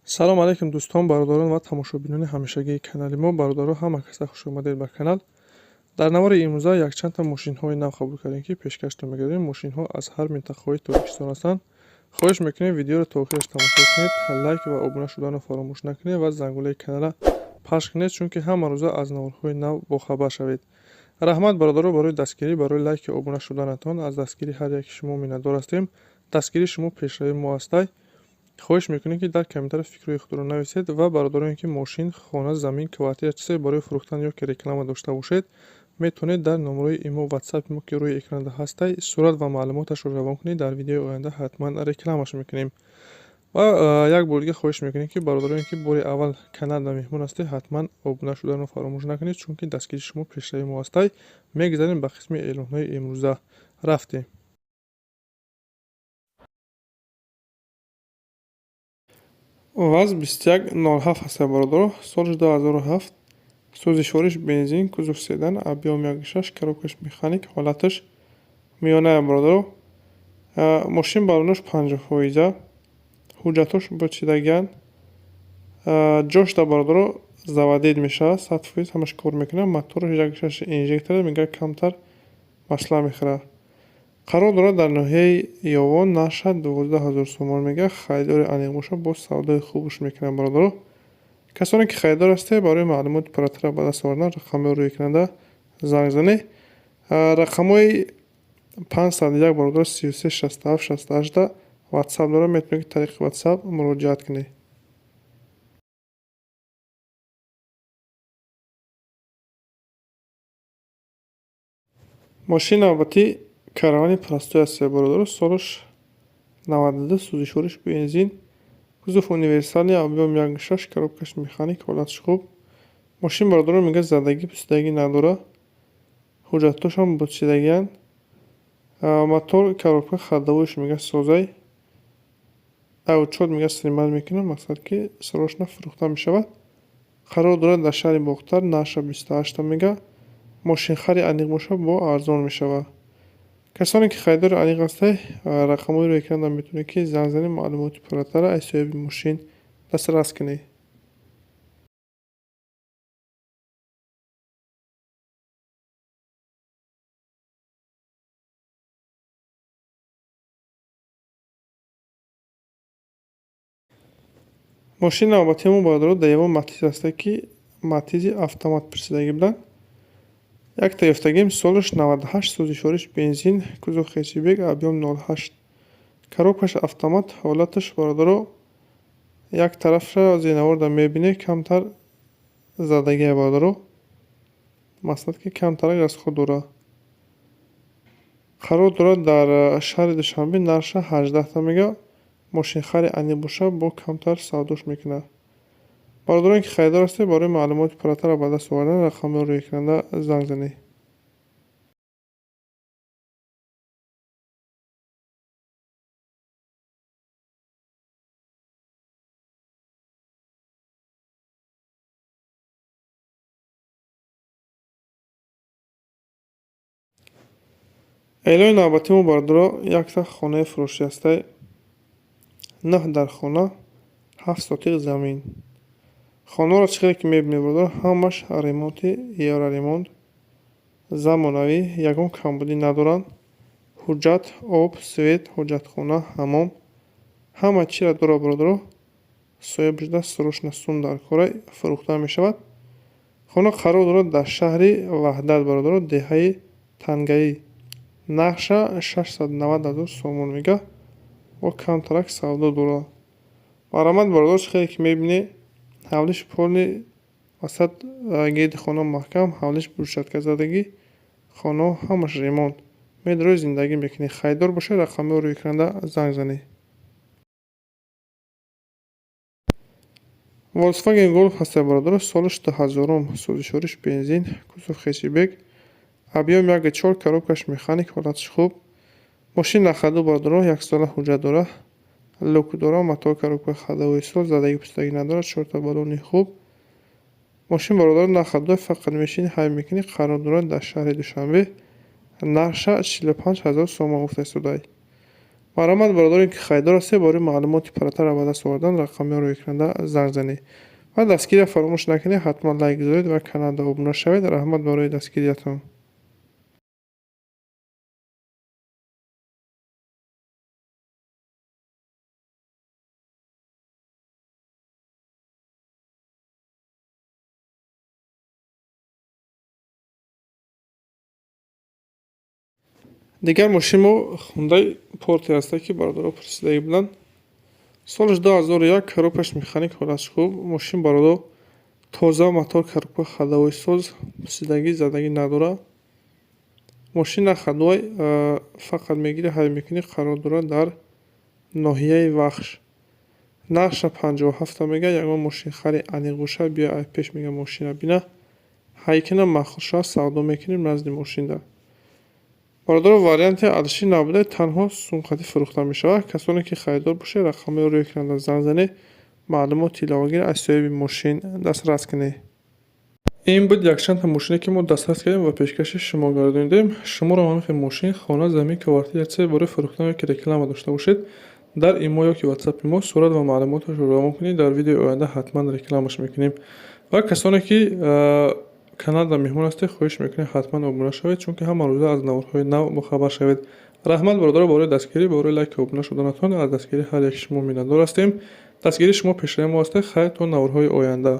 Салом алейкум, дӯстон, бародарон ва тамошобинони ҳамешагии канали мо. Бародаро, ҳама каса хушомадед ба канал. Дар навори имрӯза якчандта мошинҳои нав қабул кардем, ки пешкаштон мегардем. Мошинҳо аз ҳар минтақаҳои Тоҷикистон ҳастанд. Хоҳиш мекунем, видеоро то охираш тамошо кунед, лайк ва обуна шуданро фаромӯш накунед ва зангулаи каналра пахш кунед, чунки ҳама рӯза аз наворҳои нав бохабар шавед. Раҳмат, бародаро, барои дастгирӣ, барои лайки обуна шуданатон. Аз дастгирии ҳар яки шумо миннатдор ҳастем. Дастгирии шумо пешравии мо ҳастай. Хоҳиш мекунем, ки дар комментария фикрҳои худро нависед ва бародароне, ки мошин, хона, замин, квартира, чизе барои фурӯхтан ё ки реклама дошта бошед, метавонед дар номерои имо, ватсапи мо, ки рӯи экранда ҳастай, сурат ва маълумоташро равон кунед. Дар видеои оянда ҳатман рекламаш мекунем. Ва як бори дига хоҳиш мекунем, ки бародароне, ки бори аввал каналда меҳмон ҳастед, ҳатман обуна шуданро фаромӯш накунед, чунки дастгирии шумо пешравии мо ҳастай. Мегузарем ба қисми эълонҳои имрӯза. Рафтем. ВАЗ 2107 ҳаста, бародаро, соли 2007, сӯзишвориш бензин, кузов седан, объём 1,6, коробкаш механик, ҳолаташ миёная, бародаро. Мошин баллонош 50%-а, ҳуҷҷатҳош бочидагианд. Ҷошда, бародаро, заводить мешавад, 100% ҳамаш кор мекунад. Мотораш 1,6 инжектора, мегӯяд, камтар масла мехӯрад. Қарор дорад дар ноҳияи Ёвон, нархша 12 000 сомон мегӯяд. Харидори аниқ бошад, боз савдои хубш мекунад, бародаро. Касоне ки харидор ҳастед, барои маълумоти пурратара ба даст овардан рақамҳои рӯи экранда занг занед. Рақамҳои 501, бародаро, 33 67 68 ватсап дорад, метавонед, ки тариқи ватсап муроҷиат кунед. Мошини навбатӣ Каравани простой аст, бародаро, солаш 92, сӯзишвориш бензин, кузов универсальный, объём 1,6, коробкаш механик, ҳолаташ хуб. Мошин, бародаро, мегӯяд, задагӣ пусидагӣ надорад, ҳуҷҷатҳошам бочидагианд. Мотор, коробка, ходовойш, мегӯяд, созай. Учёт, мегӯяд, снимать мекунад, мақсад ки срочно фурӯхта мешавад. Қарор дорад дар шаҳри Бохтар, нархша 28-та мегӯяд. Мошинхари аниқ бошад, бо арзон мешавад. Касоне ки харидори аниқ ҳастед, рақамҳои рӯи экранда метавонед, ки занг занед, маълумоти пурратара аз соҳиби мошин дастрас кунед. Мошини навбатии мо, бародаро, Дэево Матиз ҳаста, ки Матизи автомат пурсидагӣ буданд. Якта ёфтагим, солаш 98, сӯзишвориш бензин, кузов хэтчбек, объём 0,8, коробкаш автомат, ҳолаташ, бародаро, як тарафша зенаворда мебинед, камтар задагия, бародаро, мақсад ки камтарак расход дорад. Қарор дорад дар шаҳри Душанбе, нархша 18-та мегӯяд. Мошинхари аниқ бошад, бо камтар савдош мекунад. Бародароне ки харидор ҳастед, барои маълумоти пурратара ба даст овардан рақамҳои рӯи экранда занг занед. Эълони навбатии мо, бародаро, якта хонаи фурӯшӣ ҳастай. Нӯҳ дар хона, 7 сотиқ замин. Хонаро чӣ хеле ки мебинед, бародаро, ҳамаш ремонти евроремонт, замонавӣ, ягон камбудӣ надоранд. Ҳуҷҷат, об, свет, ҳоҷатхона, ҳаммом, ҳама чиро дорад, бародаро. Соҳиб шуда срочно сум дар кора, фурӯхта мешавад. Хона қарор дорад дар шаҳри Ваҳдат, бародаро, деҳаи Тангаӣ. Нархша 690 000 сомон мегӯяд, бо камтарак савдо дорад. Марҳамат, бародаро, чӣ хеле ки мебинед, ҳавлиш полный васат, гирди хона маҳкам, ҳавлиш брусчатка задагӣ, хонаҳо ҳамаш ремонт. Медарои зиндагӣ мекунед. Харидор бошед, рақамҳои рӯи экранда занг занед. Volkswagen Golf ҳаста, бародаро, солаш 2000-ум, сӯзишвориш бензин, кузов хэтчбек, объём 1,4, коробкаш механик, ҳолаташ хуб. Мошин на ходу, бародаро, яксола ҳуҷҷат дорад, люк дорад, мотор, коробка, ходовой соз, задагӣ пусидагӣ надорад, чорта баллони хуб. Мошин, бародаро, на ходу, фақат мешинӣ, ҳай мекунӣ. Қарор дорад дар шаҳри Душанбе, нархша 45 000 сомон гуфта истодаи. Марҳамат, бародаре ки харидор ҳастед, барои маълумоти пурратарро ба даст овардан рақамҳоро экранда занг занед ва дастгирия фаромӯш накунед, ҳатман лайк гузоред ва каналда обуна шавед. Раҳмат барои дастгириятон. Дигар мошин мо Хундай Порте ҳаста, ки бародаро пурсидагӣ буданд. Солаш 2001, коробкаш механик, ҳолатш хуб. Мошин, бародо, тоза, мотор, коробка, ходовой соз, пусидагӣ, задагӣ надорад. Мошин на ходовой, фақат мегирӣ, ҳай мекунӣ. Қарор дорад дар ноҳияи Вахш. Нархша 57-та мега. Ягон мошинхари аниқ бошад, биё ай пеш, мега, мошина бина, ҳай кина, маъқул шавад, савдо мекунем назди мошинда. Бародаро, варианти алишӣ набуда, танҳо сумқатӣ фурӯхта мешавад. Касоне ки харидор бошед, рақамҳои рӯи экранда занг занед, маълумоти иловагиро аз соҳиби мошин дастрас кунед. Ин буд якчандта мошине, ки мо дастрас кардем ва пешкаши шумо гардонидем. Шуморо ҳамин хел мошин, хона, замин, квартира, чизе барои фурӯхтан ё ки реклама дошта бошед, дар имо ё ки ватсапи мо сурат ва маълумоташро равон кунед, дар видеои оянда ҳатман рекламаш мекунем. Ва касоне ки каналда меҳмон ҳастед, хоҳиш мекунем, ҳатман обуна шавед, чунки ҳама рӯза аз наворҳои нав бохабар шавед. Раҳмат, бародаро, барои дастгирӣ, барои лайку обуна шуданатон. Аз дастгирии ҳар яки шумо миннатдор ҳастем. Дастгирии шумо пешраи мо ҳастед. Хайр, то наворҳои оянда.